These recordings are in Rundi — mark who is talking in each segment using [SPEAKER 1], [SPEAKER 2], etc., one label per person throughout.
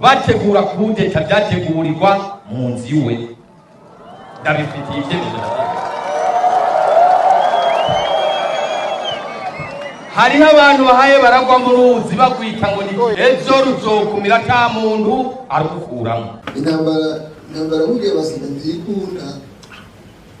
[SPEAKER 1] Bategura kudeta byategurirwa mu nzu iwe, ndabifitiye ibyemezo. Hariho abantu bahaye baragwa mu ruzi bagwita ngo ni ejo ruzokumira, ata muntu arugukuramo.
[SPEAKER 2] Intambara, intambara burya basiga ntiyikunda,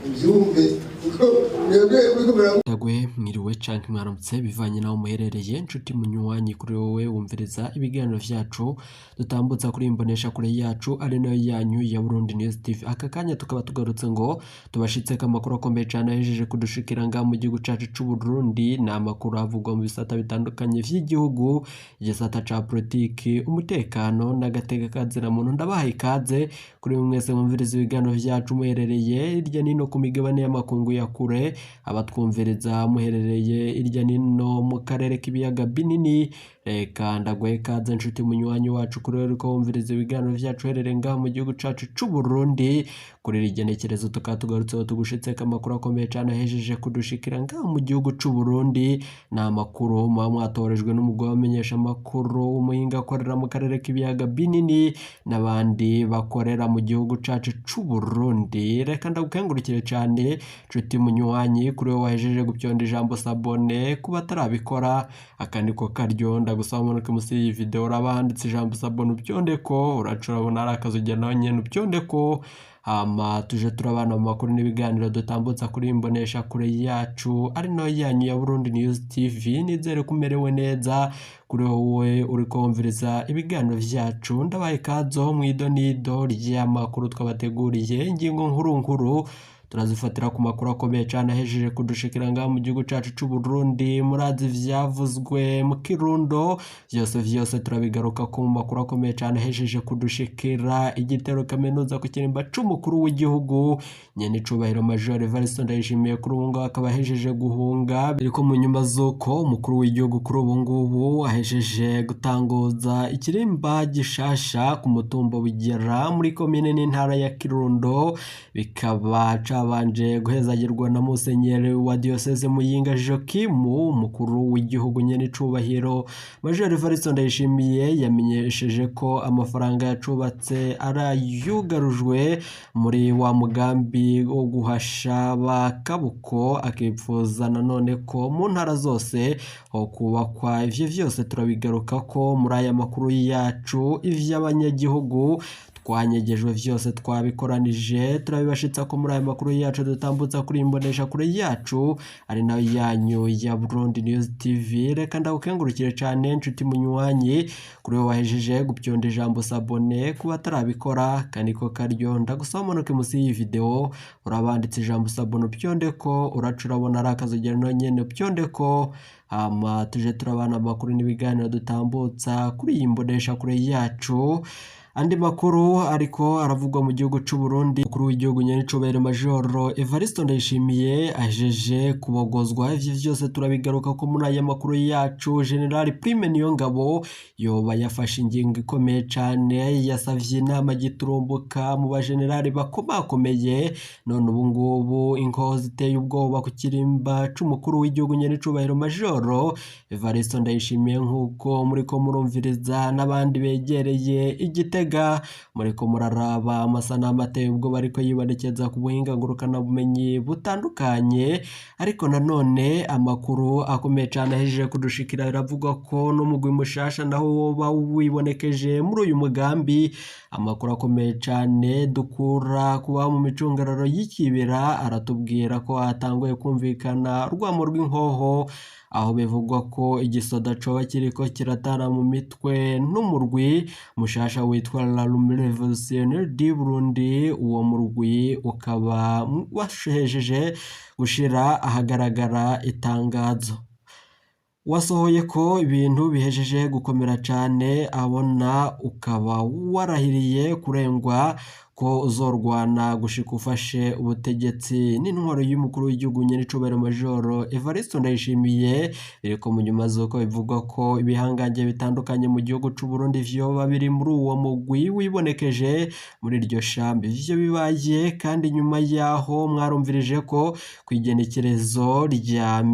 [SPEAKER 2] mubyumve kuko mwebwe muriko
[SPEAKER 3] Ndagwe mwiriwe canke mwaramutse bivanye naho muherereye, nshuti munywanyi, kuri wowe wumviriza ibiganiro vyacu dutambutsa kuri imbonesha kure yacu ari nayo yanyu ya Burundi News TV. Aka kanya tukaba tugarutse ngo tubashitseko amakuru akomeye cane ahejeje kudushikira ngaha mu gihugu cacu c'u Burundi. Ni amakuru avugwa mu bisata bitandukanye vy'igihugu, igisata ca politiki, umutekano n'agateka kazina muntu. Ndabahaye ikaze kuri mwese mwumviriza ibiganiro vyacu muherereye hirya nino ku migabane y'amakungu ya kure, abatwumviriza muherereye hirya nino mu karere k'ibiyaga binini. Reka ndaguhe ikaze, nshuti munywanyi wacu, kuri wewe uriko wumviriza ibiganiro vyacu uherereye ngaha mu gihugu cacu c'u Burundi. Kuri iri genekerezo tukaba tugarutseho tugushitseko amakuru akomeye cane ahejeje kudushikira ngaha mu gihugu c'u Burundi. Ni amakuru muba mwatorejwe n'umugwi w'abamenyesha amakuru w'umuhinga akorera mu karere k'ibiyaga binini n'abandi bakorera mu gihugu cacu c'u Burundi. Reka ndagukengurukire cane, nshuti munywanyi, kuri wowe wahejeje gupyonda ijambo s'abonner. Kuba atarabikora, aka niko karyo ndagusaba umanuke musi y'iyi video, uraba handitse ijambo s'abonner, upyondeko. Uraca urabona hari akazu ugenda naho nyene upyondeko, hama tuje turabana mu makuru n'ibiganiro dutambutsa kuri imbonesha kure yacu ari nayo yanyu ya Burundi News TV. Nizere ko umerewe neza kuri wowe uriko wumviriza ibiganiro vyacu. Ndabaye ikaze mw'idonido ry'amakuru twabateguriye. Ingingo nkuru nkuru turazifatira ku makuru akomeye cane ahejeje kudushikira ngaha mu gihugu cacu c'u Burundi. Murazi vyavuzwe mu Kirundo, vyose vyose turabigaruka ko mu makuru akomeye cane ahejeje kudushikira. Igitero kaminuza ku kirimba c'umukuru w'igihugu nyene icubahiro Major Evariste Ndayishimiye, kuri ubu ngubu akaba ahejeje guhunga. Biriko mu nyuma z'uko umukuru w'igihugu kuri ubu ngubu ahejeje gutanguza ikirimba gishasha ku mutumba Bugera muri komine n'intara ya Kirundo, bikaba cabanje guhezagirwa na Musenyeri wa Diocese Muyinga Joachim. Umukuru w'igihugu nyene icubahiro Major Evariste Ndayishimiye yamenyesheje ko amafaranga yacubatse arayugarujwe muri wa mugambi wo guhasha ba kabuko, akipfuza nanone ko mu ntara zose ho kubakwa. Ivyo vyose turabigaruka ko muri aya makuru yacu. Ivy'abanyagihugu twanyegejwe vyose twabikoranije, turabibashitsa ko muri aya makuru yacu dutambutsa kuri imbonesha kure yacu ari nayo yanyu ya Burundi News TV. Reka ndagukengurukire cane, nshuti munywanyi, kuri wowe wahejeje gupyonda ijambo s'abonner. Kuba atarabikora, kandi ko karyo ndagusaba umanuke musi y'iyi video, urabanditse ijambo s'abonner, upyondeko. Uraca urabona ari akazogera naho nyene upyondeko, hama tuje turabana amakuru n'ibiganiro dutambutsa kuri iyi mbonesha kure yacu. Andi makuru ariko aravugwa mu gihugu c'u Burundi: umukuru w'igihugu nyenicubahiro Majoro Evariste Ndayishimiye ahejeje kubogozwa. Ivyo vyose turabigaruka ko muri aya makuru yacu. General Prime Niyongabo yoba yafashe ingingo ikomeye cane, yasavye inama giturumbuka mu bajenerali bakomakomeye. None ubu ngubu inkoho ziteye ubwoba ku kirimba c'umukuru w'igihugu nyenicubahiro Majoro Evariste Ndayishimiye, nk'uko muriko murumviriza n'abandi begereye Igitega, muriko muraraba amasanamu ateye ubwoba ariko yibonekeza ku buhinga ngurukanabumenyi butandukanye. Ariko nanone amakuru akomeye cane ahejeje kudushikira biravugwa ko n'umugwi mushasha naho woba wibonekeje muri uyu mugambi. Amakuru akomeye cane dukura kuba mu micungararo y'ikibira aratubwira ko hatanguye kumvikana urwamo rw'inkoho, aho bivugwa ko igisoda coba kiriko kiratana mu mitwe n'umurwi mushasha witwa La Révolutionnaire du Burundi. Uwo murwi ukaba washejeje gushira ahagaragara itangazo wasohoye ko ibintu bihejeje gukomera cane, abona ukaba warahiriye kurengwa ko uzorwana gushika ufashe ubutegetsi n'intwaro y'umukuru w'igihugu nyenicubahiro Majoro Evariste Ndayishimiye. Biriko mu nyuma z'uko bivugwa ko ibihangange bitandukanye mu gihugu c'u Burundi vyoba biri muri uwo mugwi wibonekeje muri iryo shambi. Ivyo bibaye kandi nyuma yaho mwarumvirije ko kw'igenekerezo rya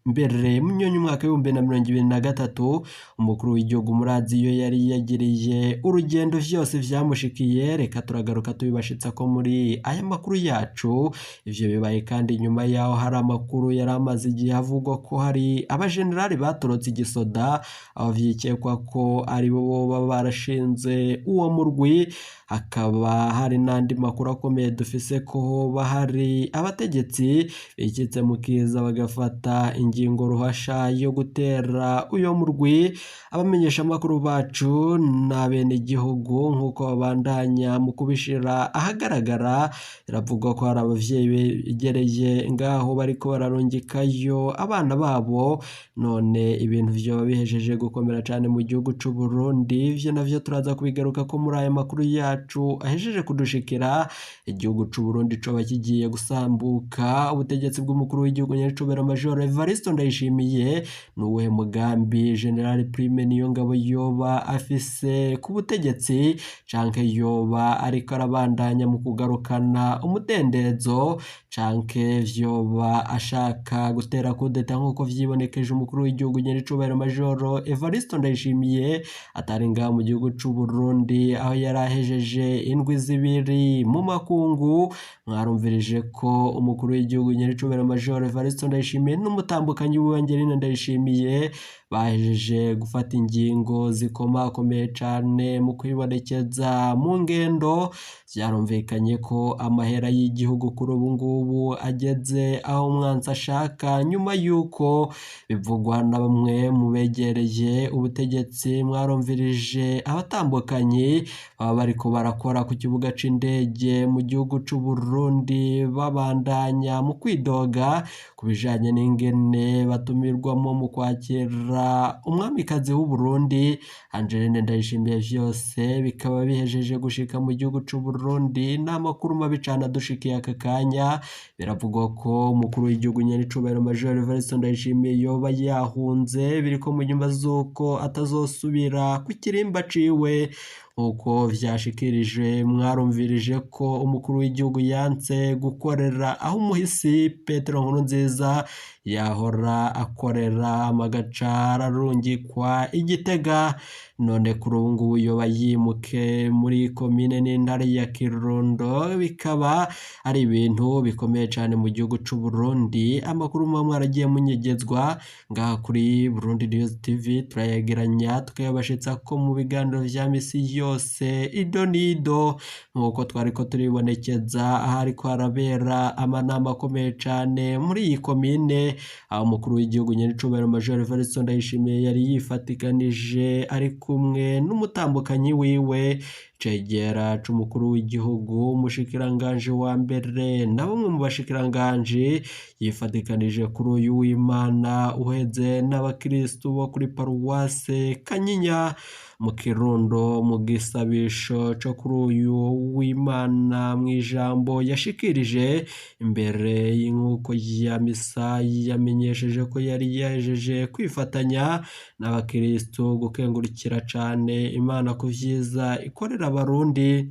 [SPEAKER 3] mbere munyonyi umwaka w'2023 umukuru w'igihugu murazi iyo yari yagiriye urugendo vyose vyamushikiye. Reka turagaruka tubibashitsa ko muri aya makuru yacu. Ivyo bibaye kandi nyuma yaho hari amakuru yari amaze igihe avugwa ko hari abajenerali batorotse igisoda, aho vyikekwa ko ari bo boba barashinze uwo murwi. Hakaba hari n'andi makuru akomeye dufise ko hoba hari abategetsi bikitse mu kiza bagafata ingingo ruhasha yo gutera uyo murwi. Abamenyeshamakuru bacu n'abenegihugu nk'uko babandanya mu kubishira ahagaragara, biravugwa ko hari abavyeyi begereye ngaho bariko bararungikayo abana babo. None ibintu vyoba bihejeje gukomera cane mu gihugu c'u Burundi, ivyo navyo turaza kubigaruka ko muri aya makuru yacu ahejeje kudushikira. Igihugu c'u Burundi coba kigiye gusambuka, ubutegetsi bw'umukuru w'igihugu nyirinshobero Major Evariste Ndayishimiye. Nuwuhe mugambi General Prime Niyongabo yoba afise ku butegetsi, canke yoba ariko arabandanya mu kugarukana umudendezo, canke vyoba ashaka gutera kudeta nk'uko vyibonekeje umukuru w'igihugu nyirinshobero Major Evariste Ndayishimiye atari ngaha mu gihugu c'u Burundi, aho yari ahejeje indwi zibiri mu makungu. Mwarumvirije ko umukuru w'igihugu nyirinshobero Major Evariste Ndayishimiye n'umutambukanyi wiwe Angeline Ndayishimiye bahejeje gufata ingingo zikomakomeye cane mu kwibonekeza mu ngendo. Vyarumvikanye ko amahera y'igihugu kuri ubu ngubu ageze aho umwansi ashaka, nyuma y'uko bivugwa na bamwe mu begereye ubutegetsi. Mwarumvirije abatambukanyi baba bariko barakora ku kibuga c'indege mu gihugu c'u Burundi babandanya mu kwidoga ku bijanye n'ingene batumirwamo mu kwakira umwamikazi w'u Burundi Angeline Ndayishimiye. Vyose bikaba bihejeje gushika mu gihugu c'u Burundi. N'amakuru mabi cane adushikiye aka kanya. Biravugwa ko umukuru w'igihugu nyirinshobero Major Evariste Ndayishimiye yoba yahunze, biriko mu nyuma z'uko atazosubira ku kirimba ciwe nk'uko vyashikirije. Mwarumvirije ko umukuru w'igihugu yanse gukorera aho umuhisi Petero Nkurunziza yahora akorera, amagaca ararungikwa i Gitega. None kuri ubu ngubu yoba yimuke muri komine n'intara ya Kirundo, bikaba ari ibintu bikomeye cane mu gihugu c'u Burundi. Amakuru muba mwaragiye munyegezwa ngaha kuri Burundi News TV turayegeranya tukayabashitsa ko mu biganiro vya misi yose ido n'ido, nk'uko twariko turibonekeza ahariko harabera amanama akomeye cane muri iyi komine, aho umukuru w'igihugu nyirinshobero Major Evariste Ndayishimiye yari yifatikanije ari kumwe n'umutambukanyi wiwe cegera c'umukuru w'igihugu, umushikiranganji wa mbere na bamwe mu bashikiranganji. Yifatikanije kuri uyu w'Imana uheze n'abakristu bo kuri paruwase Kanyinya mu Kirundo mu gisabisho co kuri uyu w'Imana. Mw'ijambo yashikirije imbere y'inkuko ya misa, yamenyesheje ko yari yahejeje kwifatanya n'abakristu gukengurukira cane Imana ku vyiza ikorera abarundi.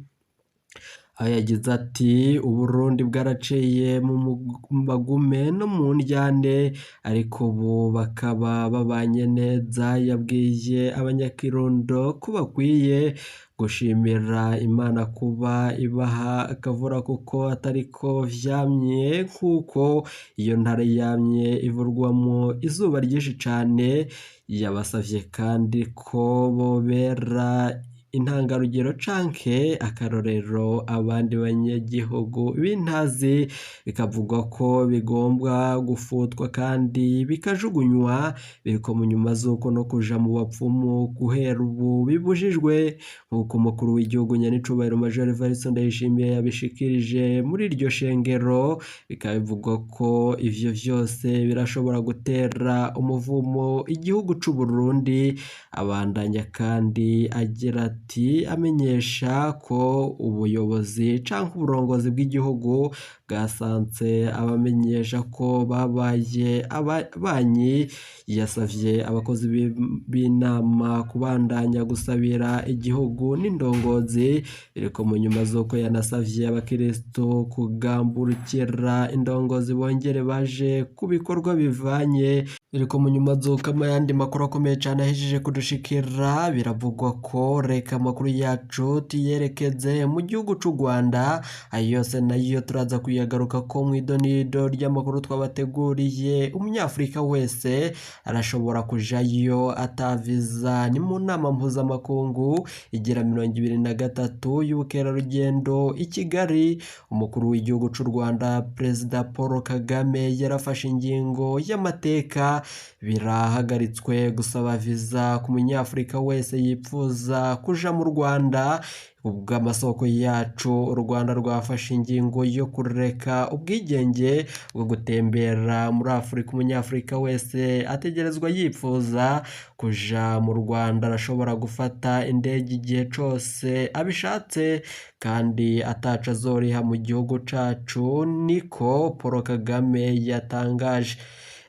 [SPEAKER 3] Aho yagize ati: Uburundi bwaraciye mu magume no mu ndyane, ariko ubu bakaba babanye neza. Yabwiye abanyakirundo ko bakwiye gushimira Imana kuba ibaha akavura kuko atariko vyamye, kuko iyo ntara yamye ivurwamo izuba ryinshi cane. Yabasavye kandi ko bobera intangarugero canke akarorero abandi banyagihugu b'intazi, bikavugwa ko bigomba gufutwa kandi bikajugunywa, biriko mu nyuma z'uko no kuja mu bapfumu guhera ubu bibujijwe, nk'uko umukuru w'igihugu nyenicubahiro Major Evariste Ndayishimiye yabishikirije muri iryo shengero. Bikaba bivugwa ko ivyo vyose birashobora gutera umuvumo igihugu c'u Burundi. Abandanya kandi agira Haiti, amenyesha ko ubuyobozi canke uburongozi bw'igihugu bwasanze abamenyesha ko babaye ababanyi. Yasavye abakozi b'inama kubandanya gusabira igihugu n'indongozi, biriko mu nyuma z'uko yanasavye abakristo kugamburukira indongozi bongere baje ku bikorwa bivanye. Biriko mu nyuma z'uko ayandi makuru akomeye cane ahejeje kudushikira, biravugwa ko reka amakuru yacu tuyerekeze mu gihugu c'u Rwanda. Ayo yose nayo turaza kuyagaruka ko mw'idonido ry'amakuru twabateguriye. Umunyafurika wese arashobora kujayo ataviza. Ni mu nama mpuzamakungu igira 23 y'ubukerarugendo i Kigali. Umukuru w'igihugu c'u Rwanda Perezida Paul Kagame yarafashe ingingo y'amateka, birahagaritswe gusaba viza ku munyafurika wese yipfuza kuja mu Rwanda. Ubw'amasoko yacu, u Rwanda rwafashe ingingo yo kureka ubwigenge bwo gutembera muri Afurika. Umunyafurika wese ategerezwa yipfuza kuja mu Rwanda arashobora gufata indege igihe cose abishatse kandi ataco azoriha mu gihugu cacu, niko Paul Kagame yatangaje.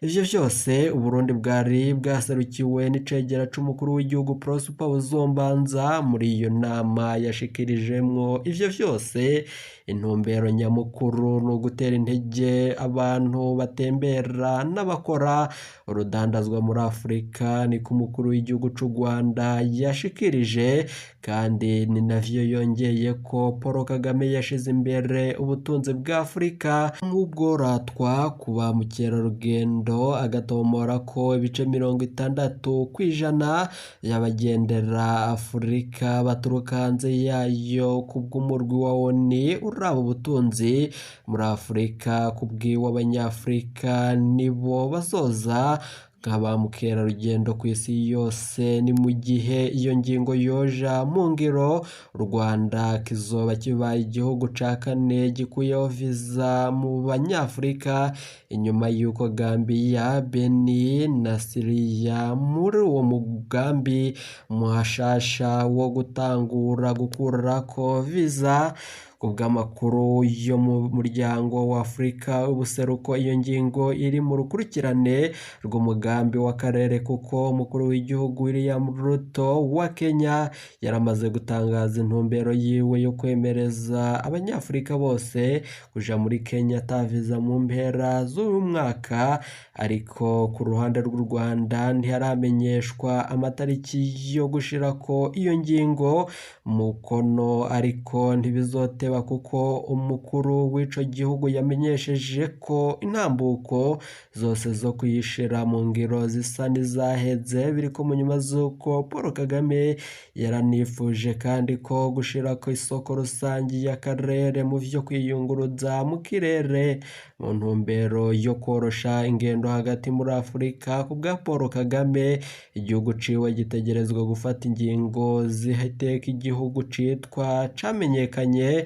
[SPEAKER 3] Ivyo vyose Uburundi bwari bwaserukiwe n'icegera c'umukuru w'igihugu Prosper Buzombanza muri iyo nama yashikirijemwo ivyo vyose. Intumbero nyamukuru ni ugutera intege abantu batembera n'abakora urudandazwa muri Afurika, niko umukuru w'igihugu c'u Rwanda yashikirije. Kandi ni navyo yongeye ko Paul Kagame yashize imbere ubutunzi bwa Afurika nk'ubworatwa ku ba mukerarugendo, agatomora ko ibice 60% y'abagendera Afurika baturuka hanze yayo. Kubw'umurwi wa ONU uraba ubutunzi muri Afurika, kubw'iw'abanyafurika nibo bazoza nka ba mukerarugendo ku isi yose. Ni mu gihe iyo ngingo yoja mu ngiro, u Rwanda kizoba kibaye igihugu ca kane gikuyeho viza mu banyafurika, inyuma y'uko Gambia, Benin na Syria muri uwo mugambi muhashasha wo gutangura gukurako viza. Kubw'amakuru yo mu muryango wa Afurika w'ubuseruko, iyo ngingo iri mu rukurikirane rw'umugambi w'akarere, kuko umukuru w'igihugu William Ruto wa Kenya yaramaze gutangaza intumbero yiwe yo kwemereza abanyafurika bose kuja muri Kenya ata viza mu mpera z'uyu mwaka. Ariko ku ruhande rw'u Rwanda ntiharamenyeshwa amatariki yo gushirako iyo ngingo mukono, ariko ntibizoteba kuko umukuru w'ico gihugu yamenyesheje ko intambuko zose zo kuyishira mu ngiro zisa n'izaheze. Biriko mu nyuma z'uko Paul Kagame yaranifuje kandi ko gushirako isoko rusangi y'akarere mu vyo kwiyunguruza mu kirere mu ntumbero yo korosha ingendo hagati muri Afurika. Kubwa Paul Kagame, igihugu ciwe gitegerezwa gufata ingingo zihateka igihugu citwa camenyekanye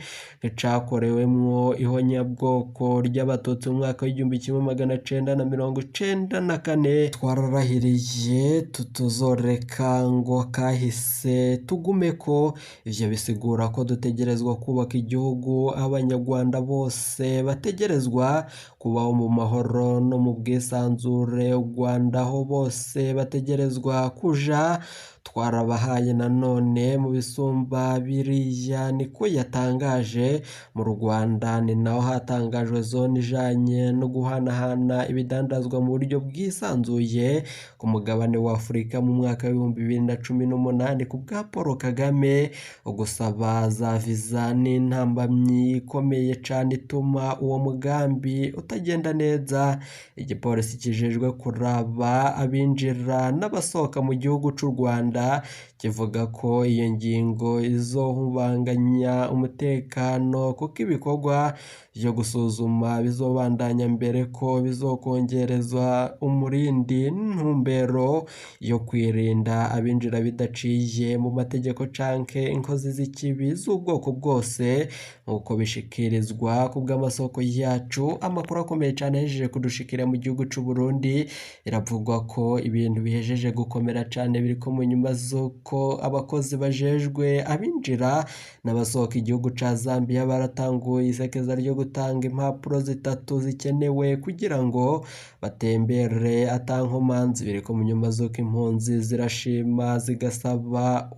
[SPEAKER 3] cakorewemwo ihonyabwoko ry'abatutsi mu mwaka w'1994. Twararahiriye tutuzoreka ngo kahise tugumeko. Ivyo bisigura ko dutegerezwa kubaka igihugu abanyarwanda bose bategerezwa kubaho mu mahoro no mu bwisanzure, u Rwanda aho bose bategerezwa kuja. Twarabahaye nanone mu bisumba biriya, niko yatangaje. Mu Rwanda ni naho hatangajwe zone ijanye no guhanahana ibidandazwa mu buryo bwisanzuye ku mugabane wa Afurika mu mwaka w'2018. Ku bwa Paul Kagame, ugusaba za viza n'intambamyi ikomeye cane ituma uwo mugambi utagenda neza. Igipolisi kijejwe kuraba abinjira n'abasohoka mu gihugu c'u Rwanda kivuga ko iyo ngingo izohungabanya umutekano, kuko ibikorwa vyo gusuzuma bizobandanya mbere ko bizokongerezwa umurindi ntumbero yo kwirinda abinjira bidaciye mu mategeko canke inkozi z'ikibi z'ubwoko bwose, nk'uko bishikirizwa kubw'amasoko yacu. Amakuru akomeye cane ahejeje kudushikira mu gihugu c'u Burundi, biravugwa ko ibintu bihejeje gukomera cane biriko mu nyuma nyuma z'uko abakozi bajejwe abinjira n'abasohoka igihugu ca Zambia baratanguye isekeza ryo gutanga impapuro zitatu zikenewe kugira ngo batembere atankomanzi. Biriko mu nyuma z'uko impunzi zirashima zigasaba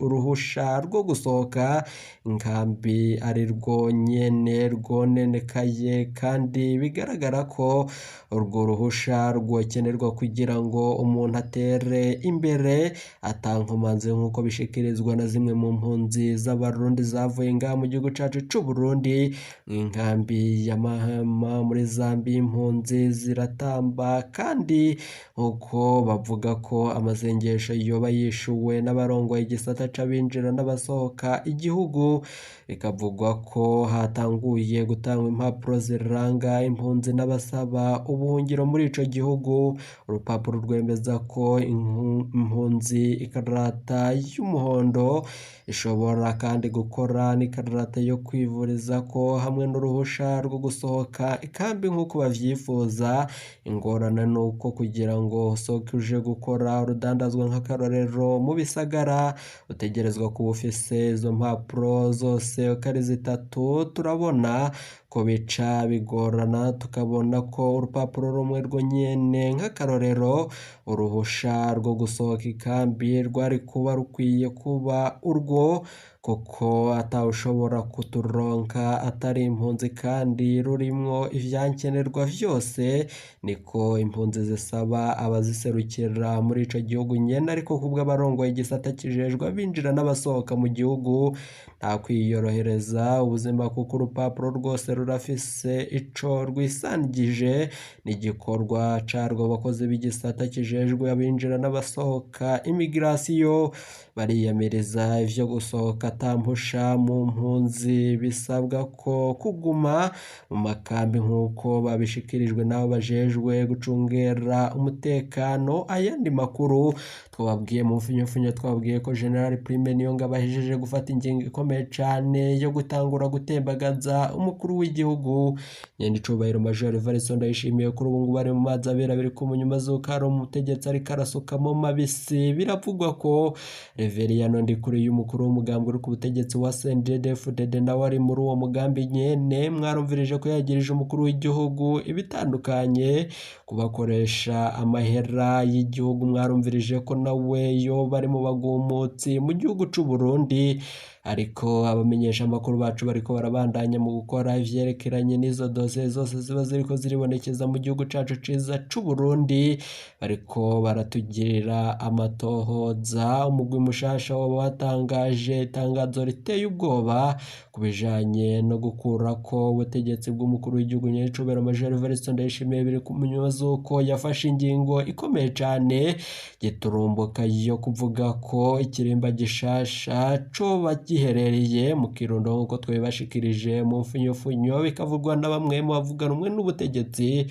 [SPEAKER 3] uruhusha rwo gusohoka inkambi ari rwo nyene rwonenekaye, kandi bigaragara ko urwo ruhusha rwokenerwa kugira ngo umuntu atere imbere atankomanzi, nk'uko bishikirizwa na zimwe mu mpunzi z'Abarundi zavuye ngaha mu gihugu cacu c'Uburundi. Inkambi ya Mahama muri Zambia impunzi ziratamba, kandi nk'uko bavuga ko amasengesho yoba yishuwe n'abarongoye igisata c'abinjira n'abasohoka igihugu, bikavugwa ko hatanguye gutangwa impapuro ziranga impunzi n'abasaba ubuhungiro muri ico gihugu. Urupapuro rwemeza ko impunzi ikarata y'umuhondo ishobora kandi gukora n'ikarata yo kwivurizako hamwe n'uruhusha rwo gusohoka ikambi nk'uko bavyifuza. Ingorane nuko kugira ngo usohoke uje gukora urudandazwa nk'akarorero mu bisagara utegerezwa kuba ufise izo mpapuro zose uko ari zitatu. Turabona ko bica bigorana, tukabona ko urupapuro rumwe rwonyene nk'akarorero uruhusha rwo gusohoka ikambi rwari kuba rukwiye kuba urwo, kuko atawushobora kuturonka atari impunzi kandi rurimwo ivyankenerwa vyose, niko impunzi zisaba abaziserukira muri ico gihugu nyene. Ariko kubw'abarongoye igisata kijejwe abinjira n'abasohoka mu gihugu nta kwiyorohereza ubuzima, kuko urupapuro rwose rurafise ico rwisangije n'igikorwa carwo. Abakozi b'igisata kijejwe abinjira n'abasohoka imigirasiyo bariyamiriza ivyo gusohoka ata mpusha mu mpunzi, bisabwa ko kuguma mu makambi nk'uko babishikirijwe n'abo bajejwe gucungera umutekano. Ayandi makuru twababwiye mu mfunyofunyo, twababwiye ko General Prime Niyongabo ahejeje gufata ingingo ikomeye cane yo gutangura gutembagaza umukuru w'igihugu Nyenicubahiro Major Evariste Ndayishimiye. Kuri ubu ngubu ari mu mazi abera, biri ku nyuma z'uko hari umutegetsi ariko arasukamo mabisi. Biravugwa ko Reveriyano Ndikuriye umukuru w'umugambi uri ku butegetsi wa CNDD-FDD nawe ari muri uwo mugambi nyene. Mwarumvirije ko yagirije umukuru w'igihugu ibitandukanye kubakoresha amahera y'igihugu. Mwarumvirije ko nawe yoba ari mu bagumutsi mu gihugu c'u Burundi, ariko abamenyesha amakuru bacu bariko barabandanya mu gukora ivyerekeranye n'izo dosiye zose ziba ziriko ziribonekeza mu gihugu cacu ciza c'u Burundi, bariko baratugirira amatohoza. Umugwi mushasha woba watangaje itangazo riteye ubwoba ku bijanye no gukurako ubutegetsi bw'umukuru w'igihugu Nyenicubahiro Major Evariste Ndayishimiye, biri ku nyuma z'uko yafashe ingingo ikomeye cane giturumbuka yo kuvuga ko ikirimba gishasha coba giherereye mu Kirundo, nk'uko twabibashikirije mu mfunyofunyo, bikavugwa na bamwe mu bavuga rumwe n'ubutegetsi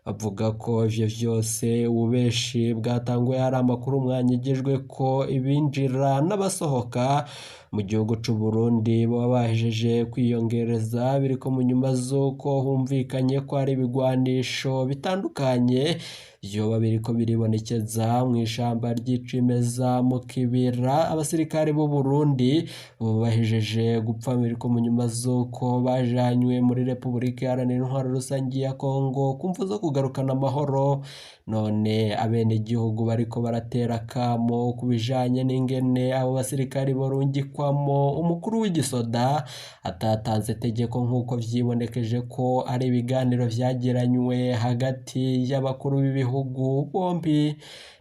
[SPEAKER 3] bavuga ko ivyo vyose ububeshi bwatanguye. Hari amakuru mwanyigijwe ko ibinjira n'abasohoka mu gihugu c'u Burundi baba bahejeje kwiyongereza, biriko mu nyuma z'uko humvikanye ko hari ibigwanisho bitandukanye vyoba biriko biribonekeza mw'ishamba ry'icimeza mu Kibira. Abasirikare b'u Burundi bahejeje gupfa, biriko mu nyuma z'uko bajanywe muri Repubulika Iharanira Intwaro Rusangi ya Kongo ku mvo zo kugarukana amahoro. None abenegihugu bariko baratera akamo ku bijanye n'ingene abo basirikare borungikwamo umukuru w'igisoda atatanze itegeko, nk'uko vyibonekeje ko ari ibiganiro vyagiranywe hagati y'abakuru b'ibihugu bombi.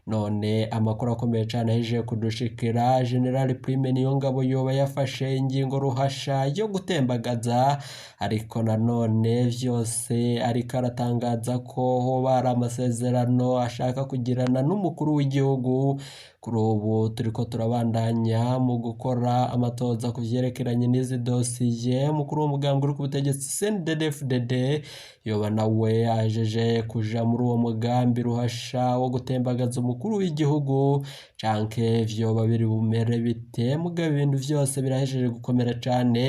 [SPEAKER 3] None amakuru akomeye cane ahejeje kudushikira, General Prime Niyongabo yoba yafashe ingingo ruhasha yo gutembagaza, ariko nanone vyose ariko aratangaza ko hoba hari amasezerano ashaka kugirana n'umukuru w'igihugu. Kuri ubu turiko turabandanya mu gukora amatoza ku vyerekeranye n'izi dosiye. Umukuru w'umugambi uri ku butegetsi CNDD-FDD yoba nawe ahejeje kuja muri uwo mugambi ruhasha wo gutembagaza umukuru umukuru w'igihugu canke vyoba biri bumere bite? Mugabo ibintu vyose birahejeje gukomera cane,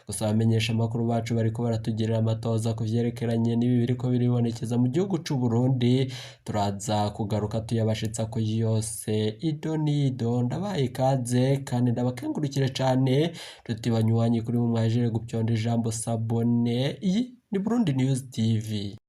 [SPEAKER 3] gusa abamenyesha amakuru bacu bariko baratugirira amatoza ku vyerekeranye n'ibi biriko biribonekeza mu gihugu c'u Burundi. Turaza kugaruka tuyabashitsako yose ido n'ido. Ndabahaye ikaze kandi ndabakengurukire cane nshuti banywanyi kuri mwe mwahejeje gupyonda ijambo sabone. Iyi ni Burundi News TV.